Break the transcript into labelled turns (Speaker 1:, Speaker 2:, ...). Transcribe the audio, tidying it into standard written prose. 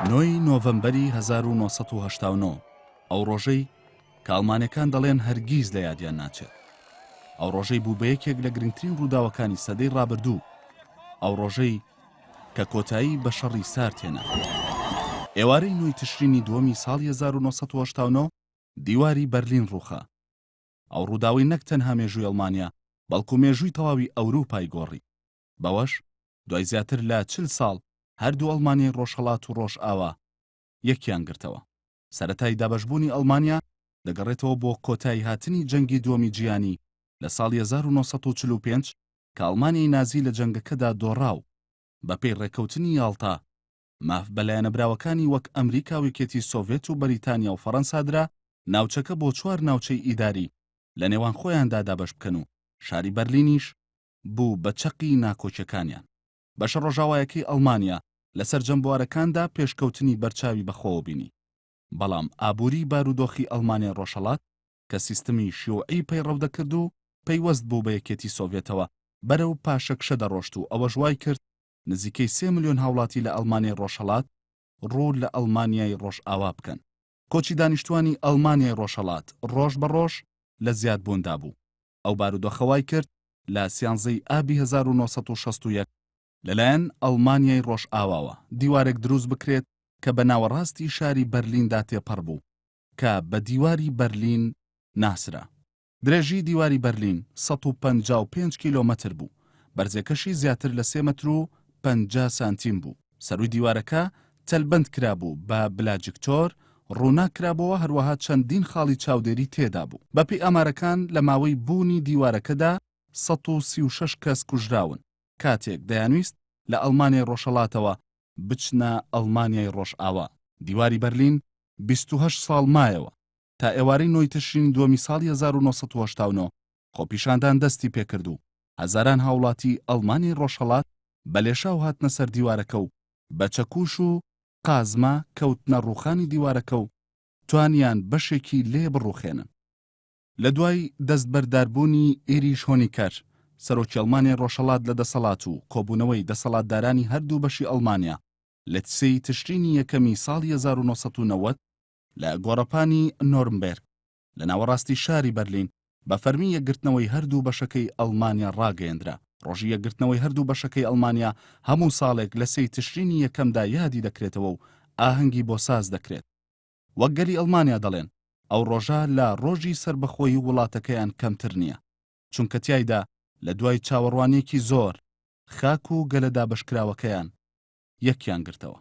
Speaker 1: نۆی نۆڤەمبەری 1989، ئەو ڕۆژەی کە ئەڵمانەکان دەڵێن هەرگیز لە یادیان ناچێت. ئەو ڕۆژەی بوو بە یەکێک لە گرنگترین ڕووداوەکانی سەدەی ڕابردوو، ئەو ڕۆژەی کە کۆتایی بە شەڕی سارد هێنا. ئێوارەی نۆی تشرینی دووەمی ساڵی 1989 دیواری بەرلین ڕووخا. ئەو ڕووداوەی نەک تەنها مێژووی ئەڵمانیا، بەڵکو مێژووی تەواوی ئەوروپای گۆڕی. بەوەش دوای زیاتر لە 40 ساڵ هەردوو ئەڵمانیای ڕۆژهەڵات و ڕۆژئاوا یەکیان گرتەوە. سەرەتای دابەشبوونی ئەڵمانیا دەگەڕێتەوە بۆ کۆتاییهاتنی جەنگی دووەمی جیهانی لە ساڵی 1945 کە ئەڵمانیای نازی لە جەنگەکەدا دۆڕا و بەپێی ڕێککەوتنی یاڵتا ماف بە لایەنە براوەکانی وەک ئەمریکا و یەکێتی سۆڤێت و بەریتانیا و فەڕەنسا درا ناوچەکە بۆ چوار ناوچەی ئیداری لە نێوان خۆیاندا دابەش بکەن و شاری بەرلینیش بوو بە چەقی ناکۆکیەکانیان. بەشە ڕۆژاوایەکەی ئەڵمانیا لە سەرجەم بوارەکاندا پێشکەوتنی بەرچاوی بەخۆوە بینی. بەڵام ئابووری بارودۆخی ئەڵمانیای ڕۆژهەڵات کە سیستمی شیوعی پەیڕەو دەکرد و پەیوەست بوو بە یەکێتی سۆڤێتەوە بەرەو پاشەکشە دەڕۆشت و ئەوەش وای کرد نزیکەی سێ ملیۆن هاوڵاتی لە ئەڵمانیای ڕۆژهەڵات ڕوو لە ئەڵمانیای ڕۆژئاوا بکەن. کۆچی دانیشتوانی ئەڵمانیای ڕۆژهەڵات ڕۆژ بە ڕۆژ لە زیادبووندا بوو. ئەو بارودۆخە وای کرد لە سیانزەی ئابی 1961 لەلایەن ئەڵمانیای ڕۆژئاواوە دیوارێک دروست بکرێت کە بە ناوەڕاستی شاری بەرلیندا تێپەڕ بوو کە بە دیواری بەرلین ناسرا. درێژی دیواری بەرلین 155 کیلۆمەتر بوو، بەرزیەکەشی زیاتر لە سێ مەتر و 50 سانتیم بوو. سەرووی دیوارەکە تەلبەند کرابوو بە بلاجکتۆر ڕووناک کرابۆوە هەروەها چەندین خاڵی چاودێری تێدابوو. بەپێی ئامارەکان لە ماوەی بوونی دیوارەکەدا 136 کەس کوژراون کاتێک دەیانویست لە ئەڵمانیای ڕۆژهەڵاتەوە بچنە ئەڵمانیای ڕۆژئاوا. دیواری بەرلین 28 ساڵ مایەوە تا ئێوارەی نۆی تشرینی دووەمی ساڵی 1989 خۆپیشاندان دەستی پێکرد و هەزاران هاوڵاتی ئەڵمانیای ڕۆژهەڵات بە لێشاو هاتنە سەر دیوارەکە و بە چەکوش و قازمە کەوتنە ڕووخانی دیوارەکە و توانیان بەشێکی لێ بڕوخێنن. لە دوای دەستبەرداربوونی ئیریش هۆنیکەر، سەرۆکی ئەڵمانیای ڕۆژهەڵات لە دەسەڵات و کۆبوونەوەی دەسەڵاتدارانی هەردوو بەشی ئەڵمانیا لە سێی تشرینی یەکەمی ساڵی 1990 لە گۆڕەپانی نۆرمبێرگ لە ناوەڕاستی شاری بەرلین بە فەرمی یەکگرتنەوەی هەردوو بەشەکەی ئەڵمانیا ڕاگەیەندرا. ڕۆژی یەکگرتنەوەی هەردوو بەشەکەی ئەڵمانیا هەموو ساڵێک لە سێی تشرینی یەکەمدا یادی دەکرێتەوە و ئاهەنگی بۆ ساز دەکرێت. وەک گەلی ئەڵمانیا دەڵێن، ئەو ڕۆژە لە ڕۆژی سەربەخۆیی وڵاتەکەیان کەمتر نییە، چونکە تیایدا لە دوای چاوەڕوانییەکی زۆر، خاک و گەلە دابەشکراوەکەیان یەکیان گرتەوە.